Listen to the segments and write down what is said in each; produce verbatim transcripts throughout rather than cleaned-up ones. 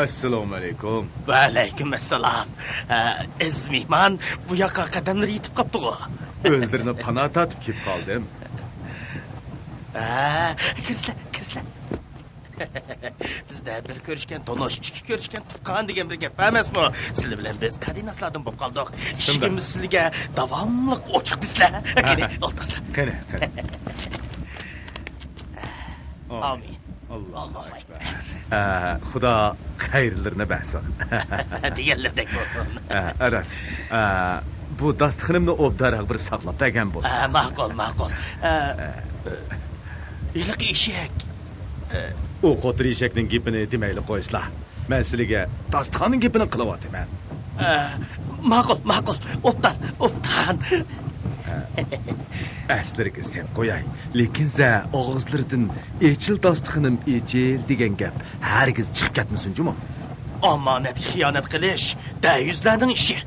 ئەسسالامۇ ئەلەيكۇم. ۋەئەلەيكۇم ئەسسالام. ئە، ئەزىز مېھمان بۇ ياققا قەدەملىرى يېتىپ قاپتىغۇ؟ ئۆزلىرىنى پانا تارتىپ كېلىپ قالدىم. ئە، كىرسىلە، كىرسىلە. بىزدە بىر كۆرۈشكەن تونۇش، ئىككى كۆرۈشكەن تۇغقان دېگەن بىر گەپ بار ئەمەسمۇ؟ سىلەر بىلەن بىز قەدىناسلاردىن بولۇپ قالدۇق. شۇنداق. ئىشىكىمىز سىلىگە داۋاملىق ئوچۇق دېسىلە. قېنى، ھە، ھە. ئولتۇرسىلە. قېنى، قېنى. ئامىن. ئاللاھۇ ئاللاھۇ ئەكبەر. ئەكبەر. ئە، خۇدا خەيرلىرىنى بەرسۇن. دېگەنلىرىدەك بولسۇن. ئە، راست. ئە، بۇ داستىخىنىمنى ئوبدانراق بىر ساقلاپ بەرگەن بولسا. ئە، ماقۇل، ماقۇل. ئە، ئە. ھېلىقى ئېشەك. ئە، ئۇ قوتۇر ئېشەكنىڭ گېپىنى دېمەيلى قويسىلا. مەن سىلىگە داستىخاننىڭ گېپىنى قىلىۋاتىمەن. ئە، ماقۇل، ماقۇل. ئوبدان، ئوبدان. ئەسلىرىگە سەپ قوياي. لېكىن سە ئاغزىلىرىدىن «ئېچىل داستىخىنىم، ئېچىل» دېگەن گەپ ھەرگىز چىقىپ كەتمىسۇن جۇمۇ. ئامانەتكە خىيانەت قىلىش دەيۈزلەرنىڭ ئىشى.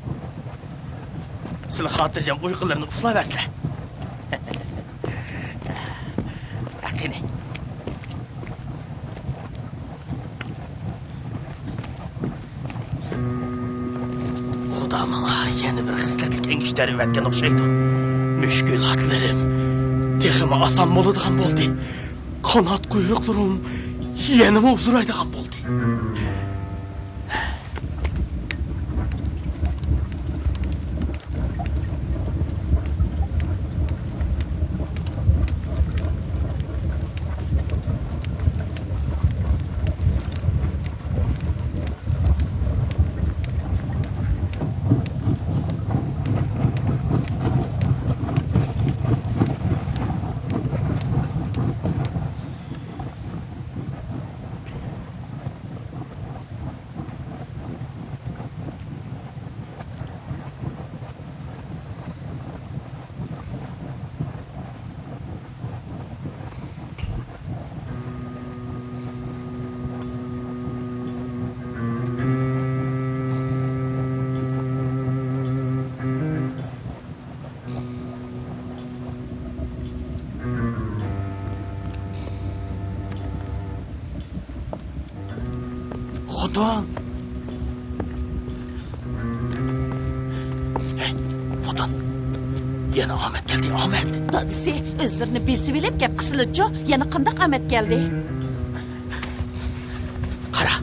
سىلى خاتىرجەم ئۇيقۇلىرىنى ئۇخلاۋەرسىلە. قېنى. خۇدا ماڭا يەنە بىر خىسلەتلىك ئەڭگۈشتەر ئەۋەتكەن ئوخشايدۇ. مۈشكۈلاتلىرىم تېخىمۇ ئاسان بولىدىغان بولدى. قانات قۇيرۇقلىرىم يەنىمۇ ئۇزىرايدىغان بولدى. خوتۇن! ھەي، خوتۇن! يەنە ئامەت كەلدى، ئامەت! دادىسى، ئۆزلىرىنى بېسىۋېلىپ گەپ قىلسىلىچۇ، يەنە قانداق ئامەت كەلدى؟ قارا،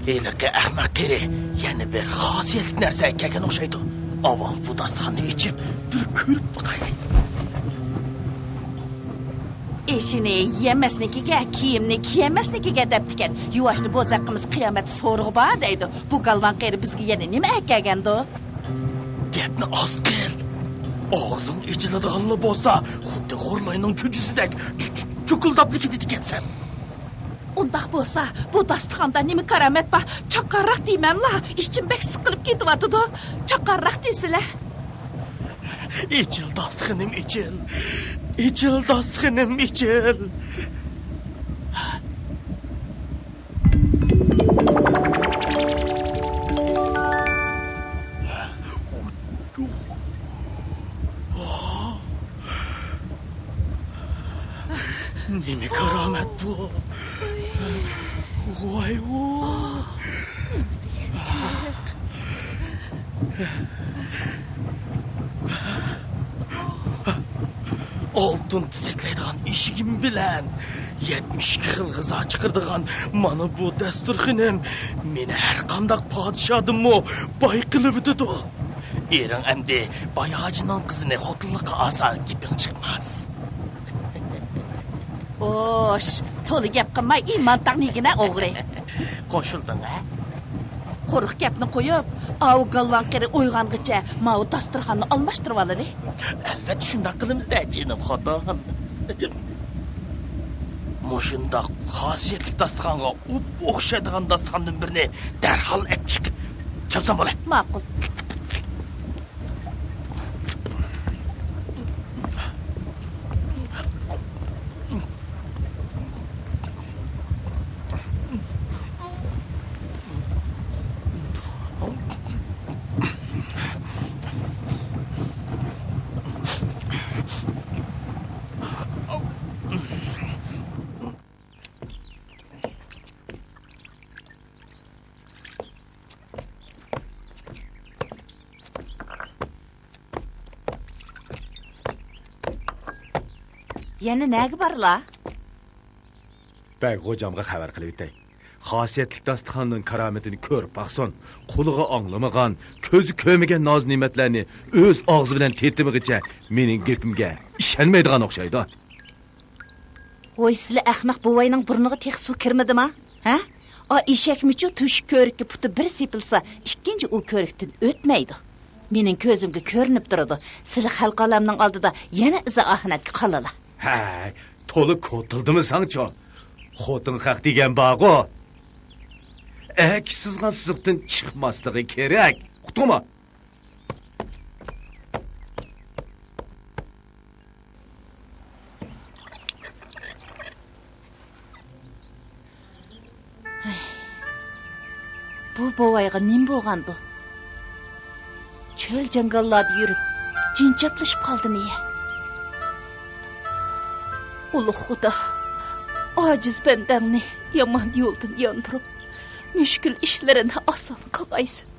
ھېلىقى ئەخمەق قېرى يەنە بىر خاسىيەتلىك نەرسە ئەكەلگەن ئوخشايدۇ. ئاۋۋال بۇ داستىخاننى ئېچىپ، بىر كۆرۈپ باقايلى. ئېشىنى يېيەلمەسنىڭكىگە، كىيىمنى كىيەلمەسنىڭكىگە دەپتىكەن. يۇۋاشنى بوزەك قىلمىسا قىيامەتتە سورىقى بار دەيدۇ. بۇ گالۋاڭ قېرى بىزگە يەنە نېمە ئەكەلگەندۇ؟ گەپنى ئاز قىل. ئاغزىڭ ئېچىلىدىغانلا بولسا، خۇددى غورلاينىڭ چۈجىسىدەك چۈ-، چۈ-، چۇكۇلداپلا كېتىدىكەنسەن. ئۇنداق بولسا، بۇ داستىخاندا نېمە كارامەت بار؟ چاققانراق دېيمەنلا، ئىچىم بەك سىقىلىپ كېتىۋاتىدۇ. چاققانراق دېسىلە. ئېچىل داستىخىنىم، ئېچىل. ئېچىل داستىخىنىم، ئېچىل. نېمە كارامەت بۇ؟ ۋاي، ۋاي. ئالتۇن تېزەكلەيدىغان ئېشىكىم بىلەن يەتمىش ئىككى خىل غىزا چىقىرىدىغان مانا بۇ داستۇرخىنىم مېنى ھەر قانداق پادىشادىنمۇ باي قىلىۋېتىدۇ. ئېرىڭ ئەمدى باي ھاجىنىڭ قىزىنى خوتۇنلۇققا ئالسا گېپىڭ چىقماس. ئوش، تولا گەپ قىلماي، ئىمان تاغنى يېگىنە ئوغرى. قوشۇلدۇڭ ھە؟ قۇرۇق گەپنى قويۇپ، ئاۋۇ گالۋاڭ قېرى ئويغانغىچە ماۋۇ داستۇرخاننى ئالماشتۇرۇۋالىلى. ئەلۋەتتە شۇنداق قىلىمىز-دە، جېنىم خوتۇن. مۇشۇنداق خاسىيەتلىك داستىخانغا ئوپئوخشايدىغان داستىخاندىن بىرنى دەرھال ئەپ چىق. چاپسان بولە. ماقۇل. يەنە نەگە بارلا؟ بەگ غوجامغا خەۋەر قىلىۋېتەي. خاسىيەتلىك داستىخاننىڭ كارامىتىنى كۆرۈپ باقسۇن. قۇلىقى ئاڭلىمىغان، كۆزى كۆرمىگەن ناز-نېمەتلەرنى ئۆز ئاغزى بىلەن تېتىمىغىچە مېنىڭ گېپىمگە ئىشەنمەيدىغان ئوخشايدۇ. ۋوي، سىلى ئەخمەق بوۋاينىڭ بۇرنىغا تېخى سۇ كىرمىدىما؟ ھە؟ ئا ئېشەكمۇچۇ تۆشۈك كۆرۈككە پۇتى بىر سېپىلسا، ئىككىنچى ئۇ كۆرۈكتىن ئۆتمەيدۇ. مېنىڭ كۆزۈمگە كۆرۈنۈپ تۇرىدۇ، سىلى خەلق ئالەمنىڭ ئالدىدا يەنە ئىزا-ئاھانەتكە قالىلا. ھەي، تولا كوتۇلدىمىساڭچۇ؟ خوتۇن خەق دېگەن بارغۇ. ئەكە سىزغان سىزىقتىن چىقماسلىقى كېرەك. ئۇقتۇڭما؟ بۇ بوۋايغا نېمە بولغاندۇ؟ چۆل-جاڭگاللاردا يۈرۈپ، جىنچاپلىشىپ قالدىمۇ يە؟ ئۇلۇغ خۇدا، ئاجىز بەندەڭنى يامان يولدىن ياندۇرۇپ، مۈشكۈل ئىشلىرىنى ئاسان قىلغايسەن.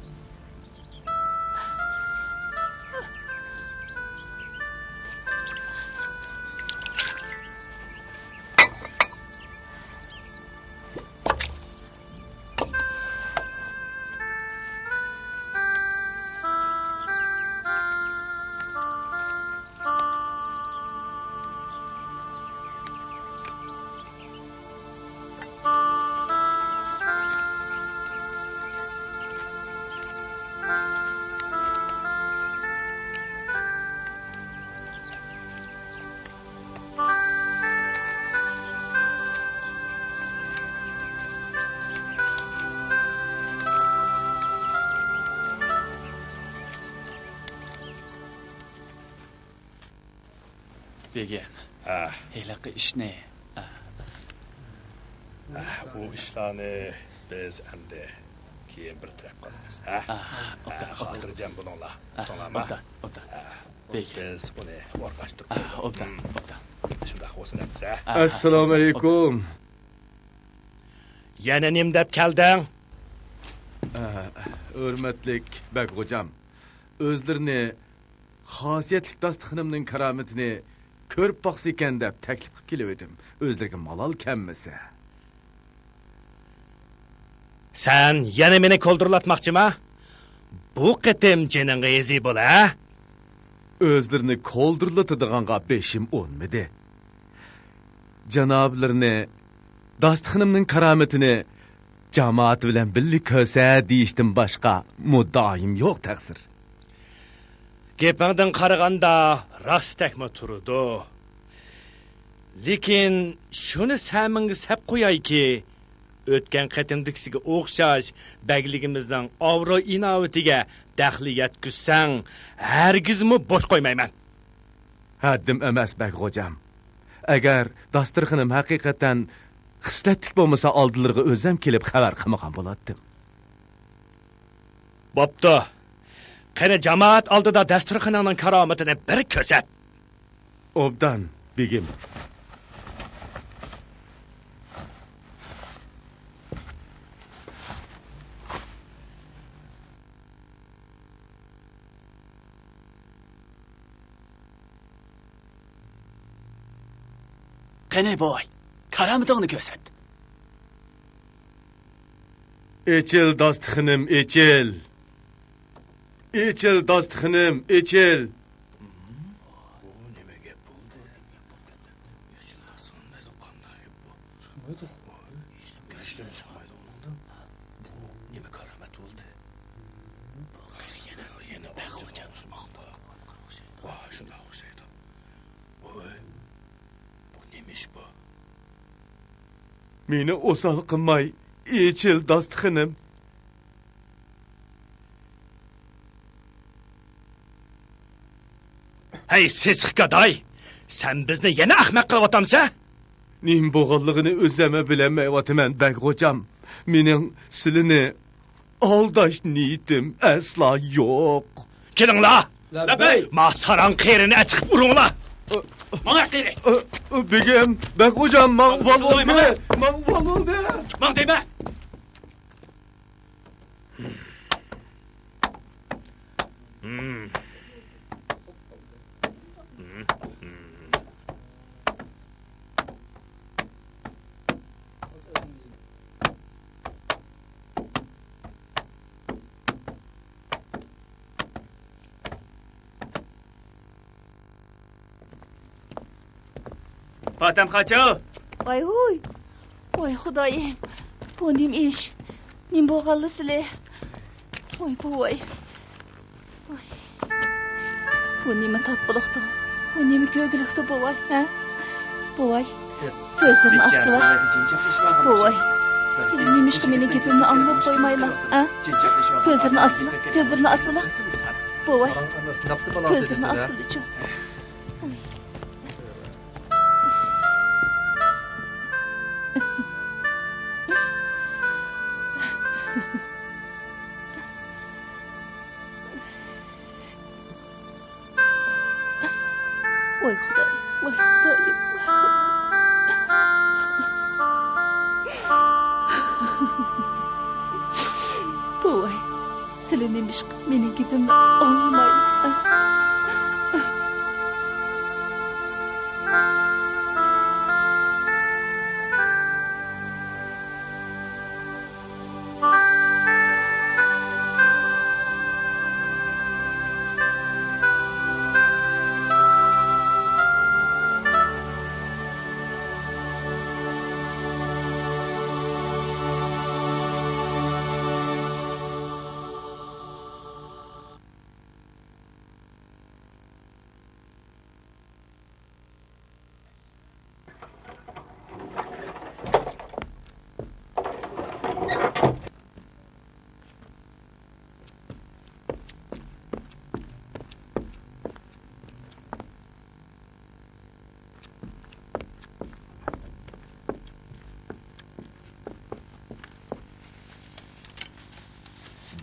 بېگىم، ھە. ھېلىقى ئىشنى، ھە. ھە، ئۇ ئىشلارنى بىز ئەمدى كېيىن بىر تەرەپ قىلىمىز، ھە؟ ھە، ھە، ئوبدان، ئوبدان. خاتىرجەم بولۇڭلار، ھە، ئۇقتۇڭلارمۇ؟ ئوبدان، ئوبدان. ھە. بېگىم. بىز ئۇنى ئورۇنلاشتۇرۇپ ھە، قويدۇق. ئوبدان، ھىم. ئوبدان. شۇنداق بولسۇن ئەمىسە. ھە، ھە، ئەسسالامۇ ئەلەيكۇم. ئوبدان. يەنە نېمە دەپ كەلدىڭ؟ ھە، ھۆرمەتلىك بەگ غوجام، ئۆزلىرىنى خاسىيەتلىك داستىخىنىمنىڭ كارامىتىنى كۆرۈپ باقسىكەن دەپ تەكلىپ قىلىپ كېلىۋىدىم، ئۆزلىرىگە مالال كەلمىسە. سەن يەنە مېنى كولدۇرلاتماقچىما؟ بۇ قېتىم جېنىڭغا يېزى بول، ھە؟ ئۆزلىرىنى كولدۇرلىتىدىغانغا بېشىم ئۇنمىدى. جانابلىرىنى داستىخىنىمنىڭ كارامىتىنى جامائەت بىلەن بىللە كۆرسە دېيىشتىن باشقا مۇددىئايىم يوق، تەقسىر. گېپىڭدىن قارىغاندا راستتەكمۇ تۇرىدۇ. لېكىن شۇنى سەمىڭگە سەپ قويايكى، ئۆتكەن قېتىمدىكىسىگە ئوخشاش بەگلىكىمىزنىڭ ئابرۇي-ئىناۋىتىگە دەخلى يەتكۈزسەڭ، ھەرگىزمۇ بوش قويمايمەن. ھەددىم ئەمەس، بەگ غوجام. ئەگەر داستىرخىنىم ھەقىقەتەن خىسلەتلىك بولمىسا، ئالدىلىرىغا ئۆزۈم كېلىپ خەۋەر قىلمىغان بولاتتىم. بوپتۇ. قېنى، جامائەت ئالدىدا داستىرخىنىڭنىڭ كارامىتىنى بىر كۆرسەت. ئوبدان، بېگىم. قېنى بوۋاي، كارامىتىڭنى كۆرسەت. ئېچىل داستىخىنىم، ئېچىل. ئېچىل داستىخىنىم، ئېچىل. بۇ نېمە گەپ بولدى؟ قانداق گەپ بۇ؟ چىقمايدۇ. ھېچنېمە چىقمايدۇ ئۇنىڭدىن. بۇ نېمە كارامەت بولدى؟ بۇ يەنە، يەنە ئوخشىماقتا. ۋاھ، شۇنداق ئوخشايدۇ. ۋوي، بۇ نېمە ئىش بۇ؟ مېنى ئوسال قىلماي، ئېچىل داستىخىنىم. ھەي، سېسىق گاداي! سەن بىزنى يەنە ئەخمەق قىلىۋاتامسەن؟ نېمە بولغانلىقىنى ئۆزۈممۇ بىلەلمەيۋاتىمەن، بەگ غوجام. مېنىڭ سىلىنى ئالداش نىيىتىم ئەسلا يوق. كېلىڭلار! لەببەي! ما ساراڭ قېرىنى ئەچىقىپ ئۇرۇڭلار! ماڭا قېرى! بېگىم، بەگ غوجام، ماڭ ئۇۋال بولدى! ماڭ ئۇۋال بولدى! ماڭ دەيمەن! پاتەم قاچىل! ۋاي ھۇي! ۋاي خۇدايىم! بۇ نېمە ئىش؟ نېمە بولغانلا سىلى؟ ۋاي بوۋاي! ۋاي. بۇ نېمە تاتقۇلۇقتۇ؟ بۇ نېمە كۆرگۈلۈكتۇ بوۋاي، ھە؟ بوۋاي، كۆزلىرىنى ئاچسىلا. بوۋاي، سىلى نېمىشقا مېنىڭ گېپىمنى ئاڭلاپ قويمايلا، ھە؟ كۆزلىرىنى ئاچسىلا، كۆزلىرىنى ئاچسىلا. بوۋاي، كۆزلىرىنى ئاچسىلىچۇ. ۋاي خۇدايىم، ۋاي خۇدايىم، ۋاي خۇدايىم. بوۋاي، سىلى نېمىشقا مېنىڭ گېپىمنى ئاڭلىمايلا؟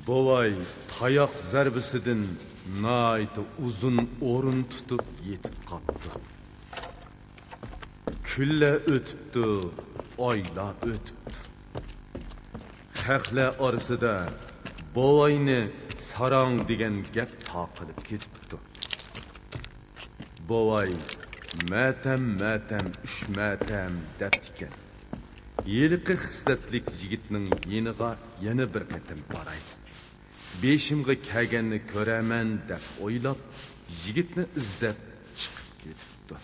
بوۋاي تاياق زەربىسىدىن ناھايىتى ئۇزۇن ئورۇن تۇتۇپ يېتىپ قاپتۇ. كۈنلەر ئۆتۈپتۇ، ئايلار ئۆتۈپتۇ. خەقلەر ئارىسىدا بوۋاينى ساراڭ دېگەن گەپ تارقىلىپ كېتىپتۇ. بوۋاي مەتەم، مەتەم، ئۈچ مەتەم دەپتىكەن. ھېلىقى خىسلەتلىك يىگىتنىڭ يېنىغا يەنە بىر قېتىم باراي. بېشىمغا كەلگەننى كۆرەرمەن دەپ ئويلاپ، يىگىتنى ئىزدەپ چىقىپ كېتىپتۇ.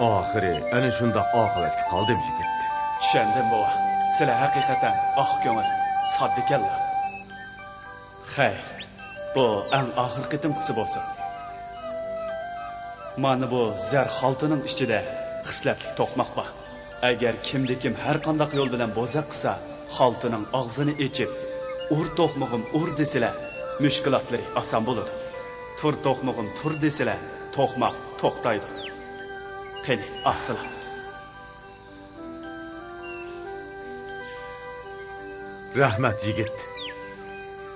ئاخىرى ئەنە شۇنداق ئاقىۋەتكە قالدىم، يىگىت. چۈشەندىم، بوۋا. سىلەر ھەقىقەتەن ئاق كۆڭۈل، ساددىكەنلا. خەير، بۇ ئەڭ ئاخىرقى قېتىمقىسى بولسۇن. مانا بۇ زەر خالتىنىڭ ئىچىدە خىسلەتلىك توقماق بار. ئەگەر كىمدە كىم ھەر قانداق يول بىلەن بوزەك قىلسا، خالتىنىڭ ئاغزىنى ئېچىپ، «ئۇر توقمىغىم، ئۇر» دېسىلە، مۈشكۈلاتلىرى ئاسان بولىدۇ. «تۇر توقمىغىم، تۇر» دېسىلە، توقماق توختايدۇ. قېنى، ئاقسىلا. رەھمەت، يىگىت.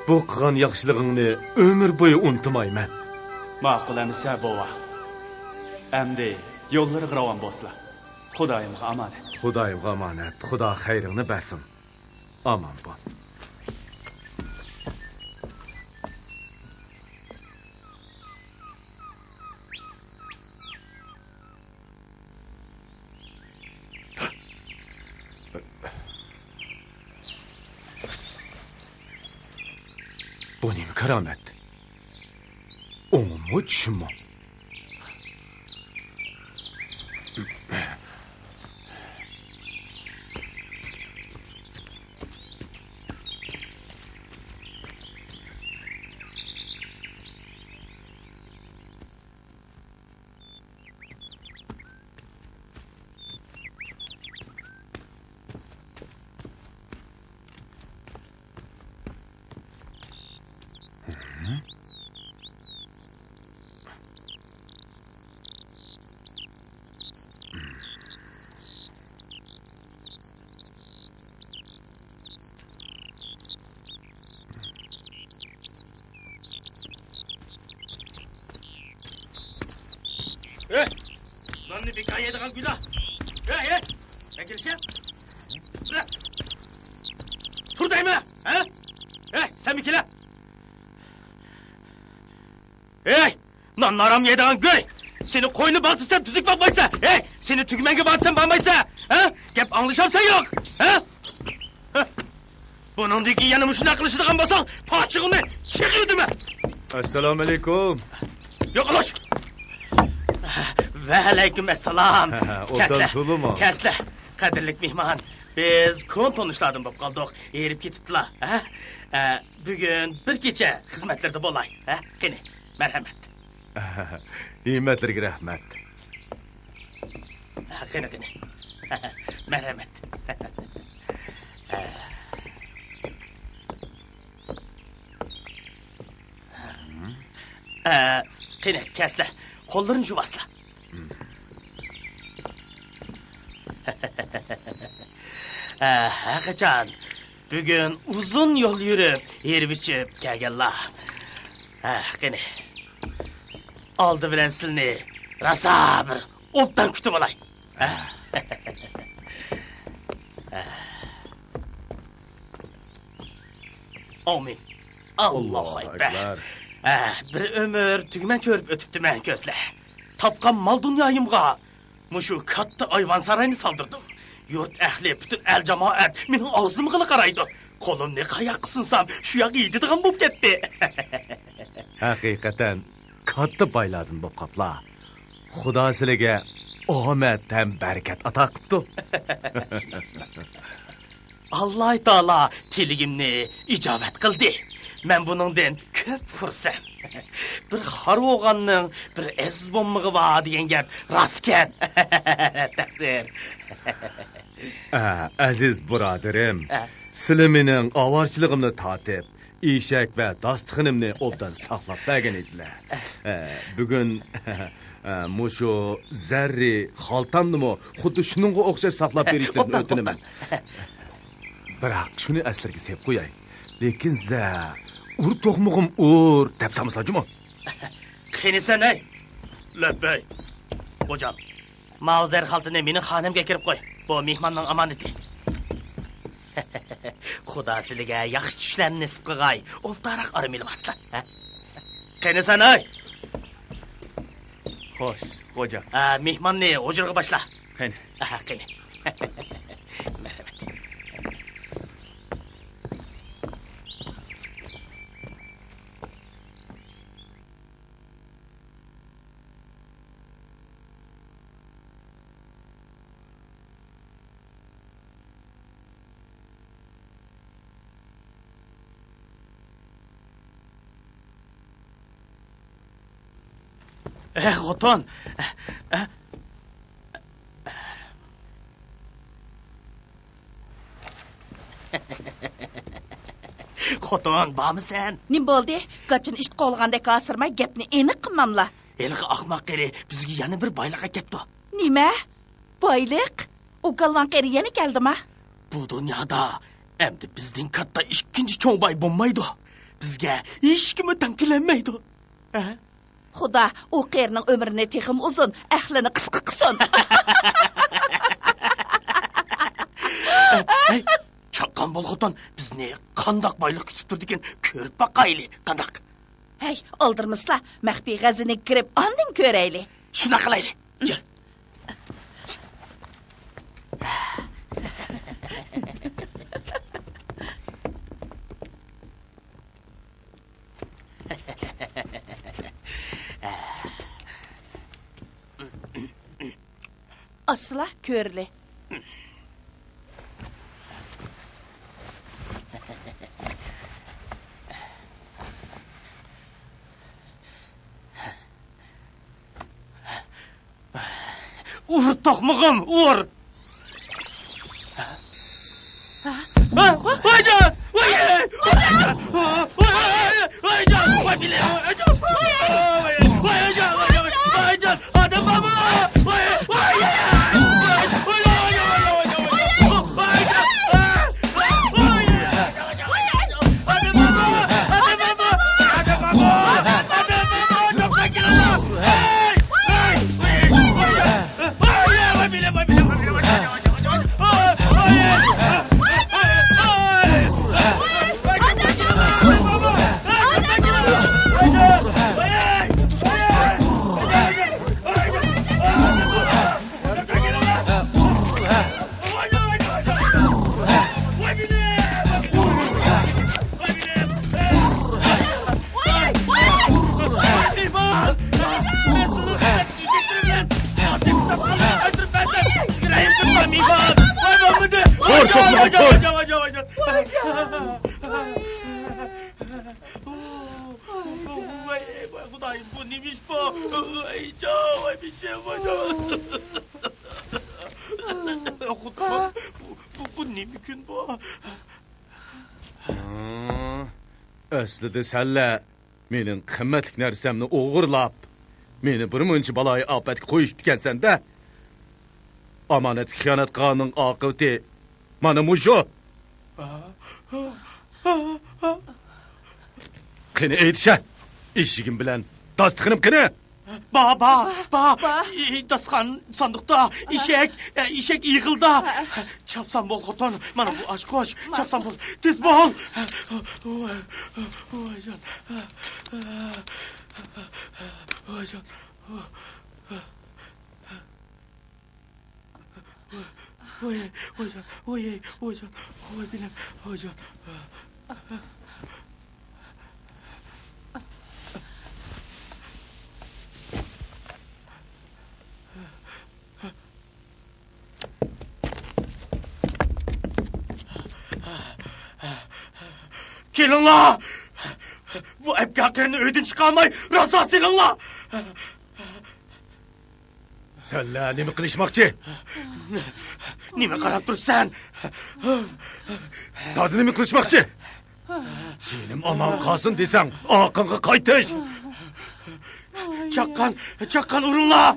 بۇ قىلغان ياخشىلىقىڭنى ئۆمۈر بويى ئۇنتۇمايمەن. ماقۇل ئەمىسە، بوۋا. ئەمدى يوللىرىغا راۋان بولسىلا. خۇدايىمغا ئامانەت. خۇدايىمغا ئامانەت. خۇدا خەيرىڭنى بەرسۇن. ئامان بول. بۇ نېمە كارامەت؟ ئوڭۇممۇ، چۈشۈممۇ؟ بىكار يەيدىغان گۇيلا. ھەي، ھەي! مەن كېلىشە. تۇر دەيمەن! ھە؟ ھەي، سەنمۇ كېلە! ھەي! نان ھارام يەيدىغان گۇي! سېنى قوينى باغ دېسەم تۈزۈك باقمايسەن! ھەي! سېنى تۈگمەنگە بار دېسەم بارمايسەن! ھە؟ گەپ ئاڭلىشامسەن يوق؟ ھە؟ ھە؟ بۇنىڭدىن كېيىن يەنە مۇشۇنداق قىلىشىدىغان بولساڭ، پاچىقىڭنى چىقىرىدىمەن! ئەسسالامۇئەلەيكۇم. يوقىلاش! ۋەئەلەيكۇم ئەسسالام. ئوتان كەسلە، تولىمۇ؟ كەسلە. قەدىرلىك مېھمان، بىز كونا تونۇشلاردىن بولۇپ قالدۇق. ھېرىپ كېتىپتىلا. ھە؟ ئە، بۈگۈن بىر كېچە خىزمەتلىرىدە بولاي. ھە؟ قېنى، مەرھەمەت. ھىممەتلىرىگە رەھمەت. ھە، قېنى، قېنى. مەرھەمەت. ئە، قېنى، كەسلە. قوللىرىنى يۇۋاسلا. ھە، ھەرقاچان بۈگۈن ئۇزۇن يول يۈرۈپ، ھېرىپ ئىچىپ كەلگەنلا. ھە، قېنى. ئالدى بىلەن سىلىنى راسا بىر ئوبدان كۈتۈپ ئالاي. ھە؟ ئامىن. ئاللاھۇ ئەكبەر. ئە، بىر ئۆمۈر تۈگمەن چۆرۈپ ئۆتۈپتىمەن كۆزلە. تاپقان مال-دۇنيايىمغا مۇشۇ كاتتا ئايۋان ساراينى سالدۇردۇم. يۇرت ئەھلى، پۈتۈن ئەل-جامائەت مېنىڭ ئاغزىمغىلا قارايدۇ. قولۇمنى قاياققا سۇنسام، شۇ ياققا يېتىدىغان بولۇپ كەتتى. ھەقىقەتەن كاتتا بايلاردىن بولۇپ قاپلا. خۇدا سىلىگە ئامەت ھەم بەرىكەت ئاتا قىپتۇ. ئاللاھ تائالا تىلىگىمنى ئىجابەت قىلدى. مەن بۇنىڭدىن كۆپ خۇرسەن. بىر خار بولغاننىڭ بىر ئەزىز بولمىغى بار دېگەن گەپ راستكەن. تەقسىر. ئە، ئەزىز بۇرادىرىم، ئە. سىلى مېنىڭ ئاۋارىچىلىقىمنى تارتىپ، ئېشەك ۋە داستىخىنىمنى ئوبدان ساقلاپ بەرگەن ئىدىلە. ئە، بۈگۈن، ئە، مۇشۇ زەررى خالتامنىمۇ خۇددى شۇنىڭغا ئوخشاش ساقلاپ بېرىشلىرىنى ئۆتۈنىمەن. بىراق شۇنى ئەسلىرىگە سېلىپ قوياي. لېكىن زە، ئۇر توقمىغۇم ئۇر دەپ سالمىسىلا جۇمۇ. قېنى سەن، ھەي؟ لەببەي. خوجام. ماۋۇ زەر خالتىنى مېنىڭ خانەمگە ئەكىرىپ قوي. بۇ مېھماننىڭ ئامانىتى. خۇدا سىلىگە ياخشى چۈشلەرنى نېسىپ قىلغاي. ئوبدانراق ئارام ئېلىۋالسىلا، ھە؟ قېنى سەن، ھەي! خوش، خوجا. ھە، مېھماننى ھۇجرىغا باشلا. قېنى. ھە، قېنى. مەرھەمەت. ئە، خوتۇن. ئە، ئە. خوتۇن، بارمۇسەن؟ نېمە بولدى؟ گاچىنى ئىت قوغلىغاندەك ھاسىرىماي، گەپنى ئېنىق قىلماملا. ھېلىقى ئاخماق قېرى بىزگە يەنە بىر بايلىق ئەكەپتۇ. نېمە؟ بايلىق؟ ئۇ گالۋاڭ قېرى يەنە كەلدىما؟ بۇ دۇنيادا ئەمدى بىزدىن كاتتا ئىككىنچى چوڭ باي بولمايدۇ. بىزگە ھېچكىممۇ تەڭ كېلەلمەيدۇ. ھە؟ خۇدا ئۇ قېرىنىڭ ئۆمرىنى تېخىمۇ ئۇزۇن، ئەقلىنى قىسقا قىلسۇن. ھەي، چاققان بول خوتۇن، بىزنى قانداق بايلىق كۈتۈپ تۇرىدىكىن كۆرۈپ باقايلى، قانداق؟ ھەي، ئالدىرىمىسىلا، مەخپىي خەزىنىگە كىرىپ ئاندىن كۆرەيلى. شۇنداق قىلايلى، كەل. ئاسسىلا، كۆرلى. ئۇر توقمىغۇم، ئۇر! ۋاي خۇدايىم، بۇ نېمە ئىش بۇ؟ ۋاي جان، ۋاي بېشىم، ۋاي جان. خۇدايىم، بۇ، بۇ، بۇ نېمە كۈن بۇ؟ ھە، ئەسلىدە سەنلەر مېنىڭ قىممەتلىك نەرسەمنى ئوغرىلاپ، مېنى بىر مۇنچە بالايىئاپەتكە قويۇپتىكەنسەن-دە. ئامانەتكە خىيانەت قىلغاننىڭ ئاقىۋىتى مانا مۇشۇ. قېنى ئېيتىشە، ئېشىكىم بىلەن داستىخىنىم قېنى؟ با، با، با. با. ئى، داستىخان ساندۇقتا، ئېشەك، ئە، ئېشەك ئېغىلدا. چاپسان بول، خوتۇن. مانا بۇ ئاچقۇچ. چاپسان بول. تېز بول. ۋاي، ۋاي جان. ۋاي جان. ۋاي، ۋاي جان، ۋاي، ۋاي جان، ۋاي بېلىم، ۋاي جان. كېلىڭلار! بۇ ئەپكار قېرىنى ئۆيدىن چىقارماي، راسا سېلىڭلار! سەنلەر نېمە قىلىشماقچى؟ نېمە قاراپ تۇرسەن؟ زادى نېمە قىلىشماقچى؟ جېنىم ئامان قالسۇن دېسەڭ، ئارقاڭغا قايتىش! چاققان، چاققان ئۇرۇڭلار!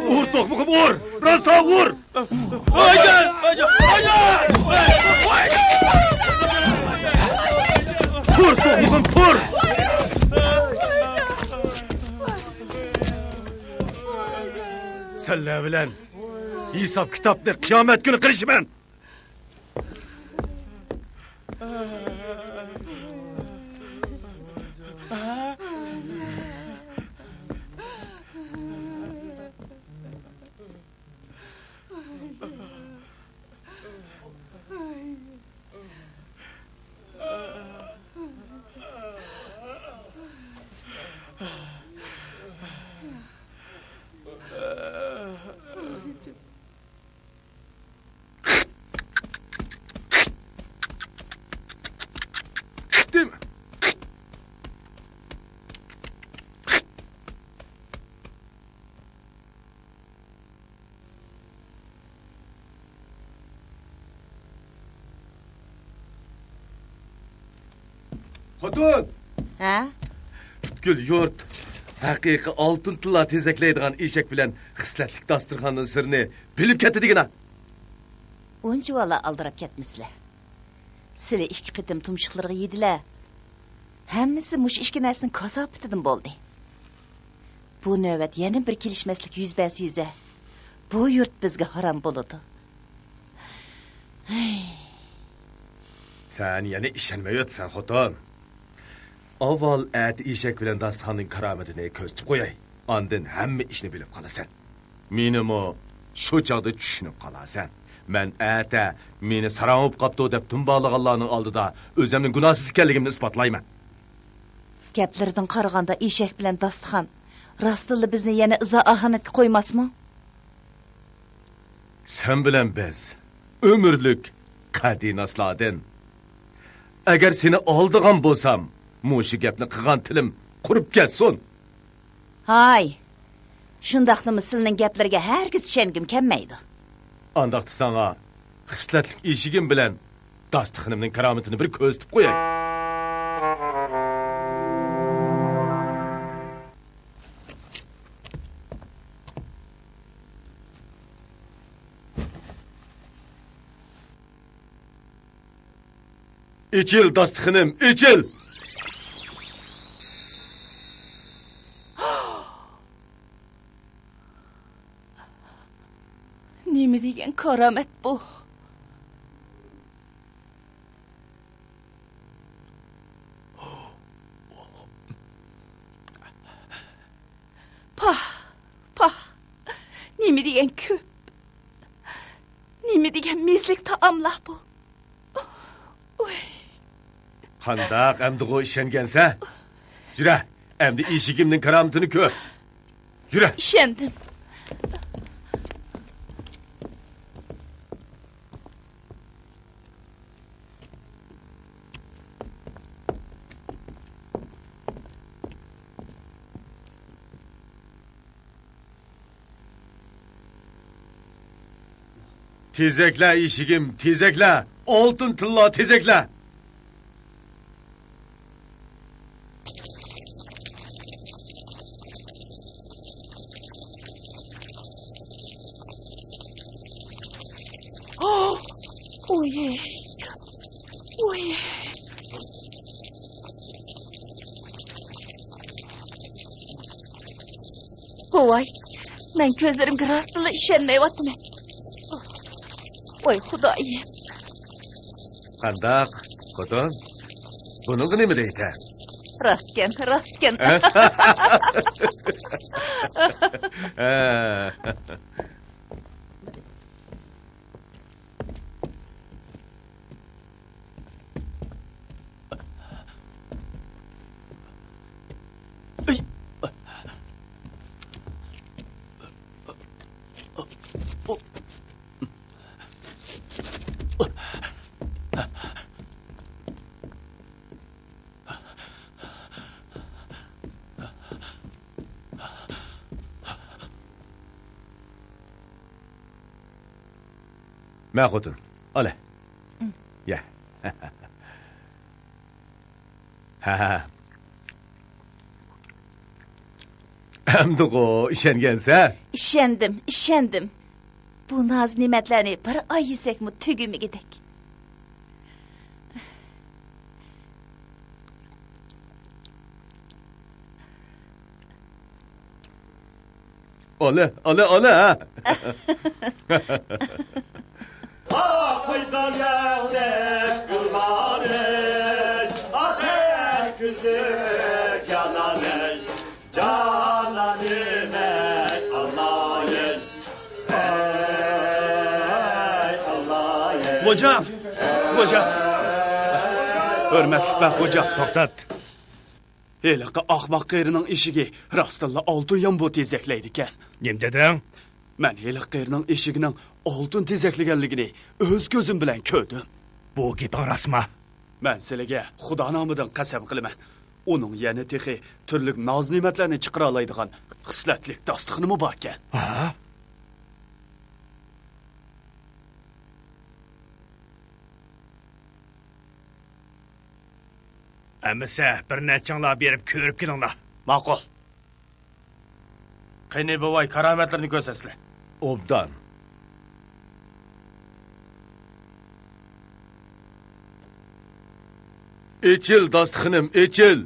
ئۇر، توقمىغىم ئۇر! راسا ئۇر! تۇر، توقمىغىم، تۇر! سەنلەر بىلەن ھېساب-كىتابنى قىيامەت كۈنى قىلىشىمەن! خوتۇن! ھە؟ پۈتكۈل يۇرت ھەقىقىي ئالتۇن تىللا تېزەكلەيدىغان ئېشەك بىلەن خىسلەتلىك داستىخاننىڭ سىرىنى بىلىپ كەتتى دېگىنە. ئۇنچىۋالا ئالدىراپ كەتمىسىلە. سىلى ئىككى قېتىم تۇمشۇقلىرىغا يېدىلە. ھەممىسى مۇشۇ ئىككى نەرسىنىڭ كاساپىتىدىن بولدى. بۇ نۆۋەت يەنە بىر كېلىشمەسلىك يۈز بەرسە يېزە، بۇ يۇرت بىزگە ھارام بولىدۇ. ھەي. سەن يەنە ئىشەنمەيۋاتىسەن، خوتۇن. ئاۋۋال ئەتە ئېشەك بىلەن داستىخاننىڭ كارامىتىنى كۆزىتىپ قوياي. ئاندىن ھەممە ئىشنى بىلىپ قالىسەن. مېنىمۇ شۇ چاغدا چۈشىنىپ قالارسەن. مەن ئەتە مېنى ساراڭ بولۇپ قاپتۇ دەپ دۇمبالىغانلارنىڭ ئالدىدا ئۆزۈمنىڭ گۇناھسىز ئىكەنلىكىمنى ئىسپاتلايمەن. گەپلىرىدىن قارىغاندا ئېشەك بىلەن داستىخان راستتىنلا بىزنى يەنە ئىزا-ئاھانەتكە قويماسمۇ؟ سەن بىلەن بىز ئۆمۈرلۈك قەدىناسلاردىن. ئەگەر سېنى ئالدىغان بولسام، مۇشۇ گەپنى قىلغان تىلىم قۇرۇپ كەتسۇن. ھاي، شۇنداقتىمۇ سىلىنىڭ گەپلىرىگە ھەرگىز ئىشەنگۈم كەلمەيدۇ. ئانداقتا ساڭا خىسلەتلىك ئېشىكىم بىلەن داستىخىنىمنىڭ كارامىتىنى بىر كۆرسىتىپ قوياي. ئېچىل، داستىخىنىم، ئېچىل! نېمە دېگەن كارامەت بۇ؟ پاھ، پاھ، نېمە دېگەن كۆپ، نېمە دېگەن مېزىلىك تائاملار بۇ. ئۇي. قانداق ئەمدىغۇ ئىشەنگەنسە؟ يۈرە، ئەمدى ئېشىكىمنىڭ كارامىتىنى كۆر. يۈرە. ئىشەندىم. تېزەكلە ئىشىكىم، تېزەكلە! ئالتۇن تىللا تېزەكلە! ئوي، ئوي. ۋاي، مەن كۆزلىرىمگە راستتىنلا ئىشەنمەيۋاتىمەن. ۋاي خۇدايىم. قانداق، خوتۇن؟ بۇنىڭغا نېمە دەيسەن؟ راستكەن، راستكەن. مە خوتۇن، ئالە. يە. ھە. ئەمدىغۇ ئىشەنگەنسەن؟ ئىشەندىم، ئىشەندىم. بۇ ناز-نېمەتلەرنى بىر ئاي يېسەكمۇ تۈگىمىگۈدەك. ئالە، ئالە، ئالە، ھە. خوجام! خوجام! ھۆرمەتلىك بەگ خوجام! توختات! ھېلىقى ئاخماق قېرىنىڭ ئېشىكى راستتىنلا ئالتۇن يامبۇ تېزەكلەيدىكەن. نېمە دېدىڭ؟ مەن ھېلىقى قېرىنىڭ ئېشىكىنىڭ ئالتۇن تېزەكلىگەنلىكىنى ئۆز كۆزۈم بىلەن كۆردۈم. بۇ گېپىڭ راستمۇ؟ مەن سىلىگە خۇدا نامىدىن قەسەم قىلىمەن، ئۇنىڭ يەنە تېخى تۈرلۈك ناز-نېمەتلەرنى چىقىرالايدىغان خىسلەتلىك داستىخىنىمۇ باركەن. ھە؟ ئەمىسە، بىر نەچچىڭلار بېرىپ كۆرۈپ كېلىڭلار. ماقۇل. قېنى، بوۋاي، كارامەتلىرىنى كۆرسەتسىلە. ئوبدان. ئېچىل، داستىخىنىم، ئېچىل!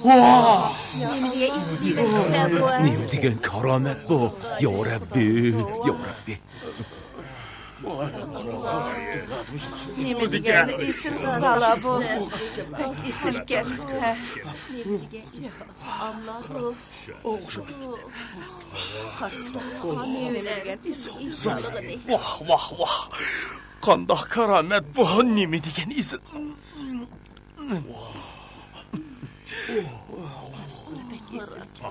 ۋاھ! نېمە دېگەن كارامەت بۇ؟ يا رەببى، يا رەببى. نېمە دېگەن ئېسىل غىزالار بۇ. بەك ئېسىلكەن. ھە. قارىسىلا، قان مېۋىلەر ئېسىل ئېسىللىقىنى. ۋاھ، ۋاھ، ۋاھ. قانداق كارامەت بۇ، نېمە دېگەن ئېسىل. بەك ئېسىلكەن.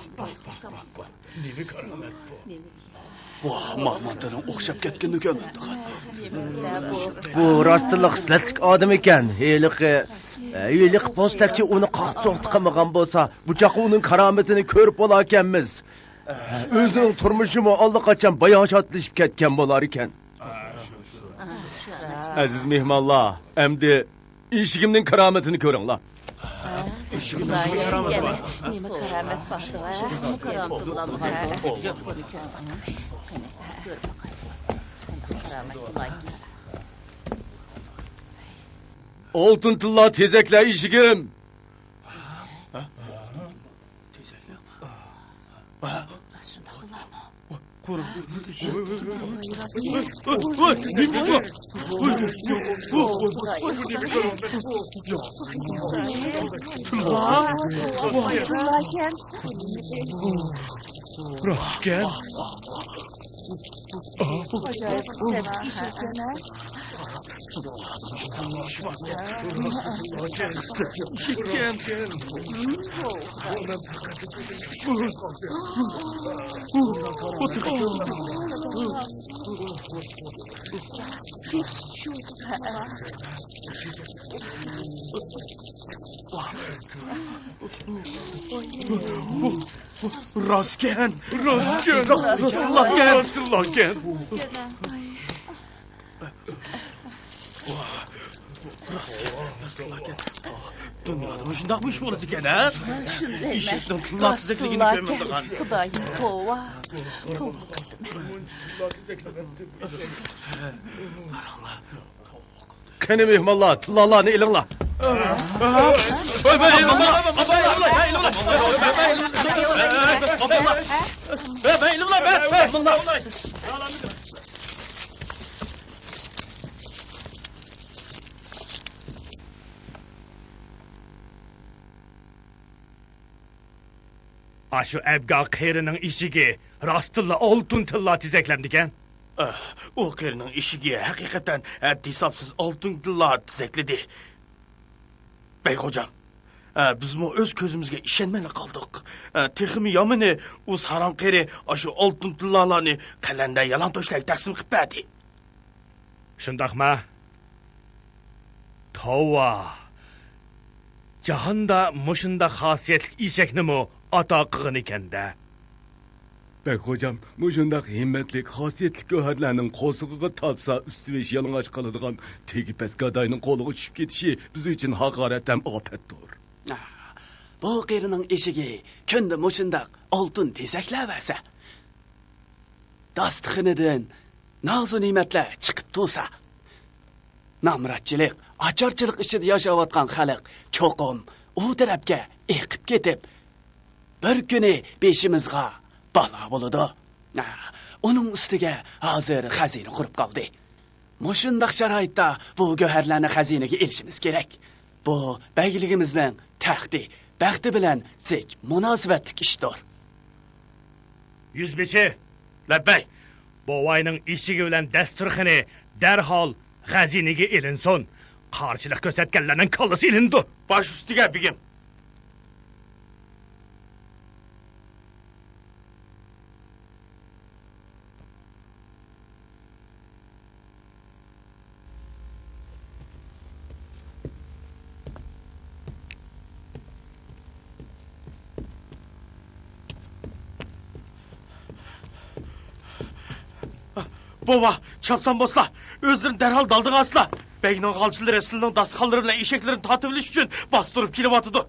نېمە كارامەت بۇ؟ ۋاھ، مامانتىنىڭ ئوخشاپ كەتكىنىنى كۆرمەمدىغان. بۇ راستتىنلا خىسلەتلىك ئادەم ئىكەن. ھېلىقى، ھېلىقى پوستەكچى ئۇنى قاقتى-سوقتى قىلمىغان بولسا، بۇ چاغقا ئۇنىڭ كارامىتىنى كۆرۈپ بولاركەنمىز. ئۆزىنىڭ تۇرمۇشىمۇ ئاللىقاچان باياشاتلىشىپ كەتكەن بولاركەن. ئەزىز مېھمانلار، ئەمدى ئېشىكىمنىڭ كارامىتىنى كۆرۈڭلار. ئىشىكىمنىڭ كارامىتى بار. نېمە كارامەت بار؟ نېمە كارامىتى بولالمىغان؟ بۇنى كۆر. قېنى، كۆرۈپ باقايلى. قانداق كارامەت بۇلاركى؟ ئالتۇن تىللا تېزەكلە ئىشىكىم! راستكەن. راستكەن، راستكەن، راستكەن، راستكەن. دۇنيادا مۇشۇنداقمۇ ئىش بولىدىكەن ھە؟ ئېشەكنىڭ تىللا تېزەكلىكىنى كۆرمەيدىغان. خۇدايىم توۋا، توۋا قىلدىم. قېنى مېھمانلار، تىللالارنى ئېلىڭلار. ئاشۇ ئەبگا قېرىنىڭ ئېشىكى راستتىنلا ئالتۇن تىللا تېزەكلەمدىكەن. ئۇ قېرىنىڭ ئېشىكى ھەقىقەتەن ھەددى-ھېسابسىز ئالتۇن تىللا تېزەكلىدى. بەگ خوجام، بىزمۇ ئۆز كۆزىمىزگە ئىشەنمەيلا قالدۇق. تېخىمۇ يامىنى، ئۇ ساراڭ قېرى ئاشۇ ئالتۇن تىللالارنى قەلەندەر يالىڭتۆشلەرگە تەقسىم قىلىپ بەردى. شۇنداقما؟ توۋا! جاھاندا مۇشۇنداق خاسىيەتلىك ئېشەكنىمۇ ئاتا قىلغىنىكەن-دە. بەگ خوجام، مۇشۇنداق ھىممەتلىك، خاسىيەتلىك گۆھەرلەرنىڭ قورسىقىغا تاپسا ئۈستى-بېشى يالىڭاچ قالىدىغان تېگى پەس گاداينىڭ قولىغا چۈشۈپ كېتىشى بىز ئۈچۈن ھاقارەت ھەم ئاپەتتۇر. بۇ قېرىنىڭ ئېشىكى كۈندە مۇشۇنداق ئالتۇن تېزەكلەۋەرسە، داستىخىنىدىن نازۇ نېمەتلەر چىقىپ تۇرسا، نامراتچىلىق، ئاچارچىلىق ئىچىدە ياشاۋاتقان خەلق چوقۇم ئۇ تەرەپكە ئېقىپ كېتىپ، بىر كۈنى بېشىمىزغا بالا بولىدۇ. ئۇنىڭ ئۈستىگە ھازىر خەزىنە قۇرۇپ قالدى. مۇشۇنداق شارائىتتا بۇ گۆھەرلەرنى خەزىنىگە ئېلىشىمىز كېرەك. بۇ بەگلىكىمىزنىڭ تەختى، بەختى بىلەن زىچ مۇناسىۋەتلىك ئىشتۇر. يۈزبېشى! لەببەي! بوۋاينىڭ ئېشىكى بىلەن دەستۇرخىنى دەرھال خەزىنىگە ئېلىنسۇن. قارشىلىق كۆرسەتكەنلەرنىڭ كاللىسى ئېلىنىدۇ. باش ئۈستىگە، بېگىم! بوۋا، چاپسان بولسىلا، ئۆزلىرىنى دەرھال دالدىغا ئالسىلا. بەگنىڭ غالچىلىرى سىلىنىڭ داستىخانلىرى بىلەن ئېشەكلىرىنى تارتىۋېلىش ئۈچۈن باستۇرۇپ كېلىۋاتىدۇ.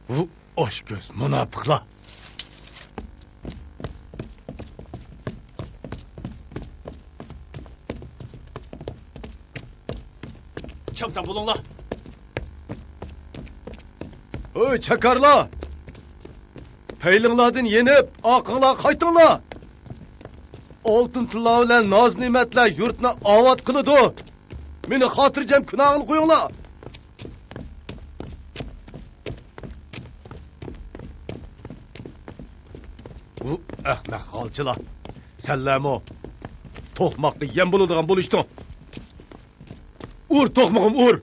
بۇ ئاچكۆز مۇناپىقلار. چاپسان بولۇڭلار. ھوي، چاكارلار! پەيلىڭلاردىن يېنىپ، ئارقاڭلارغا قايتىڭلار! ئالتۇن تىللا بىلەن ناز-نېمەتلەر يۇرتنى ئاۋات قىلىدۇ. مېنى خاتىرجەم كۇناغىل قويۇڭلار. بۇ ئەخمەق غالچىلار. سەنلەرمۇ توقماققا يەم بولىدىغان بولۇشتۇڭ. ئۇر، توقمىقىم، ئۇر!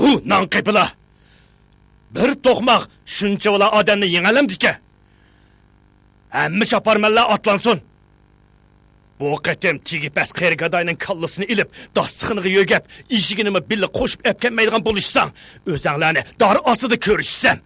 ھۇ، ناڭ قېپىلا! بىر توقماق شۇنچىۋالا ئادەمنى يېڭەلەمدىكەن؟ ھەممە چاپارمەنلەر ئاتلانسۇن! بۇ قېتىم تېگى پەس قېرى گاداينىڭ كاللىسىنى ئېلىپ، داستىخىنىغا يۆگەپ، ئېشىكىنىمۇ بىللە قوشۇپ ئەپكەنمەيدىغان بولۇشساڭ، ئۆزەڭلارنى دار ئاستىدا كۆرۈشىسەن!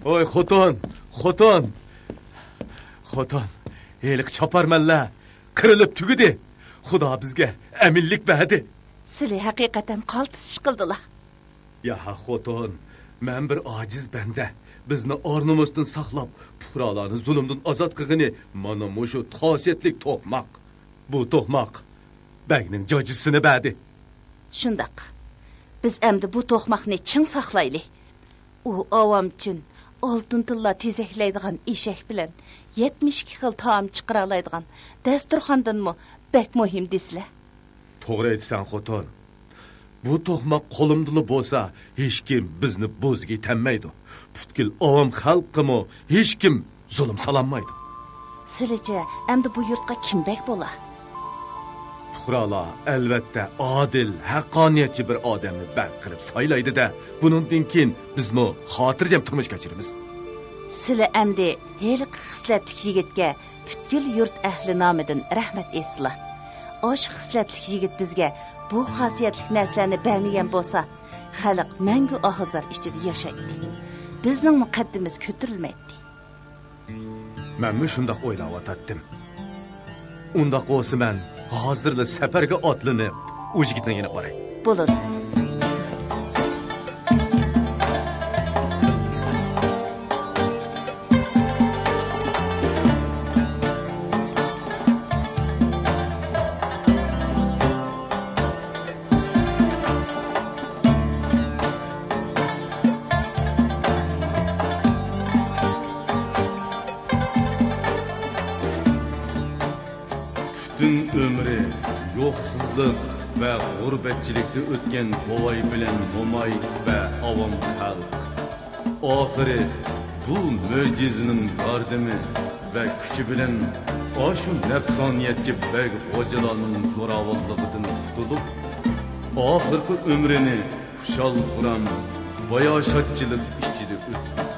ھوي خوتۇن، خوتۇن! خوتۇن، ھېلىقى چاپارمەنلەر قىرىلىپ تۈگىدى. خۇدا بىزگە ئەمىنلىك بەردى. سىلى ھەقىقەتەن قالتىس ئىش قىلدىلا. ياھ خوتۇن، مەن بىر ئاجىز بەندە. بىزنى ئار-نومۇستىن ساقلاپ، پۇقرالارنى زۇلۇمدىن ئازاد قىلغىنى مانا مۇشۇ خاسىيەتلىك توقماق. بۇ توقماق بەگنىڭ جاجىسىنى بەردى. شۇنداق. بىز ئەمدى بۇ توقماقنى چىڭ ساقلايلى. ئۇ ئاۋام ئۈچۈن ئالتۇن تىللا تېزەكلەيدىغان ئېشەك بىلەن يەتمىش ئىككى خىل تائام چىقىرالايدىغان دەستۇرخاندىنمۇ بەك مۇھىم دېسىلە. توغرا ئېيتىسەن، خوتۇن. بۇ توقماق قولۇمدىلا بولسا، ھېچكىم بىزنى بوزىگە ئىتەلمەيدۇ. پۈتكۈل ئاۋام خەلققىمۇ ھېچكىم زۇلۇم سالالمايدۇ. سىلىچە، ئەمدى بۇ يۇرتقا كىم بەگ بولا؟ پۇقرالار، ئەلۋەتتە، ئادىل، ھەققانىيەتچى بىر ئادەمنى بەگ قىلىپ سايلايدۇ-دە، بۇنىڭدىن كېيىن بىزمۇ خاتىرجەم تۇرمۇش كەچۈرىمىز. سىلى ئەمدى ھېلىقى خىسلەتلىك يىگىتكە پۈتكۈل يۇرت ئەھلى نامىدىن رەھمەت ئېيتسىلا. ئاشۇ خىسلەتلىك يىگىت بىزگە بۇ خاسىيەتلىك نەرسىلەرنى بەرمىگەن بولسا، خەلق مەڭگۈ ئاھۇزار ئىچىدە ياشايتتى. بىزنىڭمۇ قەددىمىز كۆتۈرۈلمەيتتى. مەنمۇ شۇنداق ئويلاۋاتاتتىم. ئۇنداق بولسا مەن ھازىرلا سەپەرگە ئاتلىنىپ، ئۇ يىگىتنىڭ يېنىغا باراي. بولىدۇ. پۈتۈن ئۆمرى يوقسۇزلۇق ۋە غۇربەتچىلىكتە ئۆتكەن بوۋاي بىلەن موماي ۋە ئاۋام خەلق ئاخىرى بۇ مۆجىزىنىڭ ياردىمى ۋە كۈچى بىلەن ئاشۇ نەپسانىيەتچى بەگ غوجىلارنىڭ زوراۋانلىقىدىن قۇتۇلۇپ، ئاخىرقى ئۆمرىنى خۇشال-خۇرام، باياشاتچىلىق ئىچىدە ئۆتكۈزدى.